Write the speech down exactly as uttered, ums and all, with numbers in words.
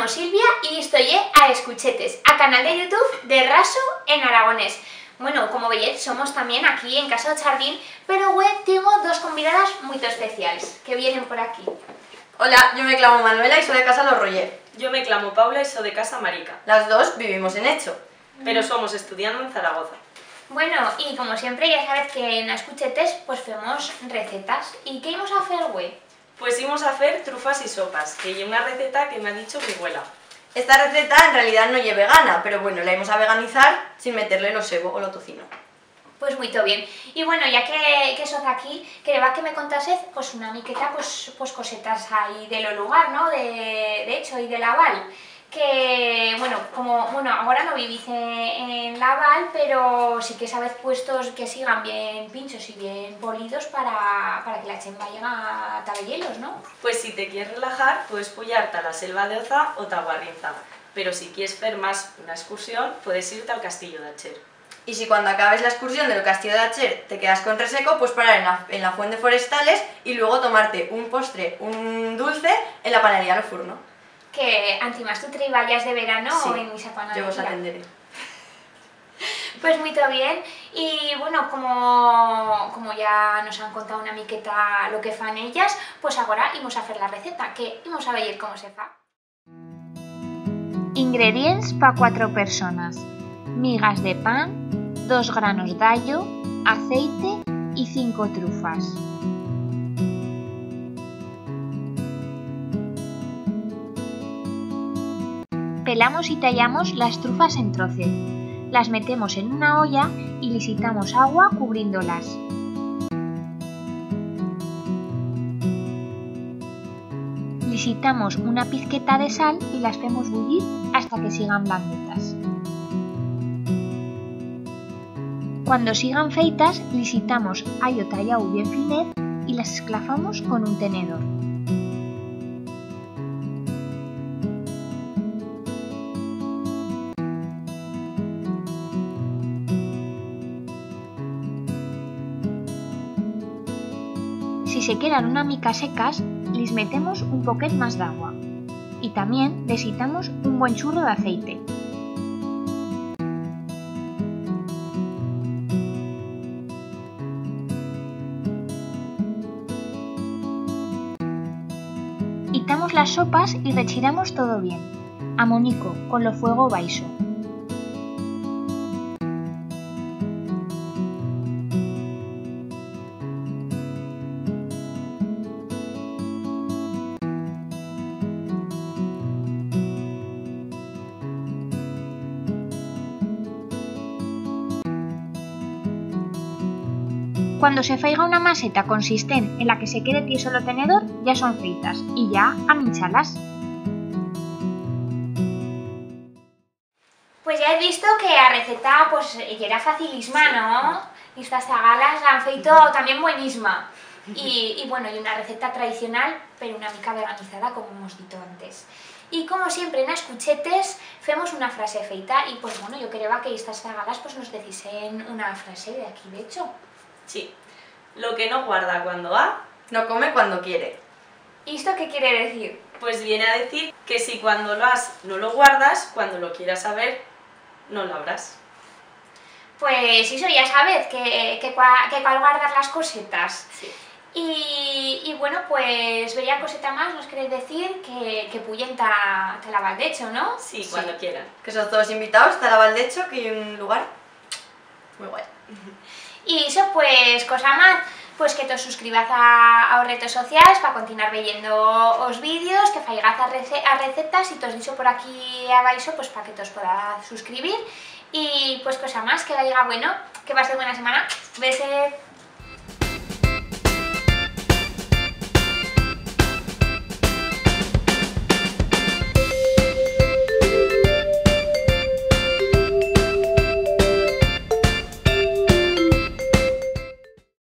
Silvia y isto ye A Escuchetes, a canal de YouTube de Raso en aragonés. Bueno, como veyetz, somos tamién aquí en Casa d'o Chardín, pero hue tiengo dos convidadas muito especials que vienen por aquí. Hola, yo me clamo Manuela y so de Casa Los Roller. Yo me clamo Paula y so de Casa Marica. Las dos vivimos en Echo. Pero somos estudiando en Zaragoza. Bueno, y como siempre, ya sabetz que en A Escuchetes, pues, femos recetas. Y qué imos a fer hue? Pues imos a fer trufas y sopas, que ye una receta que m'ha dicho mi güela. Esta receta en realidat no ye vegana, pero bueno, la imos a veganizar sin meter-le lo sebo o lo tocino. Pues muito bien. Y bueno, ya que, que soz aquí, quereba que me contasez, pues, una miqueta, pues, pues, cosetas ahí de lo lugar, no? De, de Echo y de la val. Que, bueno, como, bueno, agora no viviz en, en la val, pero sí que sabetz puestos que sigan bien pinchos y bien polidos para, para que la chent vaiga ta veyer-los, no? Pues si te quiers relajar, puedes puyar ta la Selva de Oza o ta Guarrinza, pero si quiers fer mas una excursión, puedes ir ta'l Castillo d'Acher. Y si cuando acabes la excursión del Castillo d'Acher te quedas con reseco, pues parar en la, en la Fuent de Forestales y luego tomarte un postre, un dulce, en la panadería Lo Furno. Que antimás tu treballas de verano. Sí, en ixa panadería. Yo vos atenderé. Pues muito bien. Y, bueno, como, como ya nos han contau una miqueta lo que fan ellas, pues agora imos a fer la receta, que imos a veyer cómo se fa. Ingredients pa cuatro personas: migas de pan, dos granos d'allo, aceite y cinco trufas. Pelamos y tallamos las trufas en trocet. Las metemos en una olla y lis hitamos agua cubrindo-las. Lis hitamos una pizqueta de sal y las femos bullir hasta que sigan blandetas. Cuando sigan feitas, lis hitamos allo tallau bien finet y las esclafamos con un tenedor. Si se quedan una mica secas, lis metemos un poquet mas d'agua. Y tamién lis hitamos un buen churro d'aceite. Hitamos las sopas y rechiramos todo bien, a monico, con lo fuego baixo. Cuando se faiga una maseta consistent en la que se quede tieso lo tenedor, ya son feitas y ya a minchar-las. Pues ya hez visto que a receta, pues, yera facilisma, sí, no? Y estas zagalas la han feito tamién buenisma. Y, y, bueno, ye una receta tradicional, pero una mica veganizada, como hemos dito antes. Y, como siempre, en A Escuchetes femos una frase feita y, pues, bueno, yo quereba que estas zagalas, pues, nos decisen una frase de aquí, de hecho. Sí. Lo que no guarda cuando ha, no come cuando quiere. ¿Y esto qué quiere decir? Pues viene a decir que si cuando lo has no lo guardas, cuando lo quieras saber, no lo habrás. Pues ixo, ya sabetz que, que cua-, que cal guardar las cosetas. Sí. Y, y bueno, pues bella coseta mas nos querez decir que, que puyen ta, ta la Val d'Echo, no? Sí, sí, cuando quieran. Que soz todos invitaus ta la Val d'Echo, que ye un lugar muy guai. Y ixo, pues, cosa mas, pues que tos suscribaz a, a os retos socials pa continuar veyendo os vídeos, que faigaz a rece-, a recetas, y tos dixo por aquí abaixo, pues, pa que tos podaz suscribir. Y, pues, cosa mas, que vaiga bueno, que pase buena semana. Beset.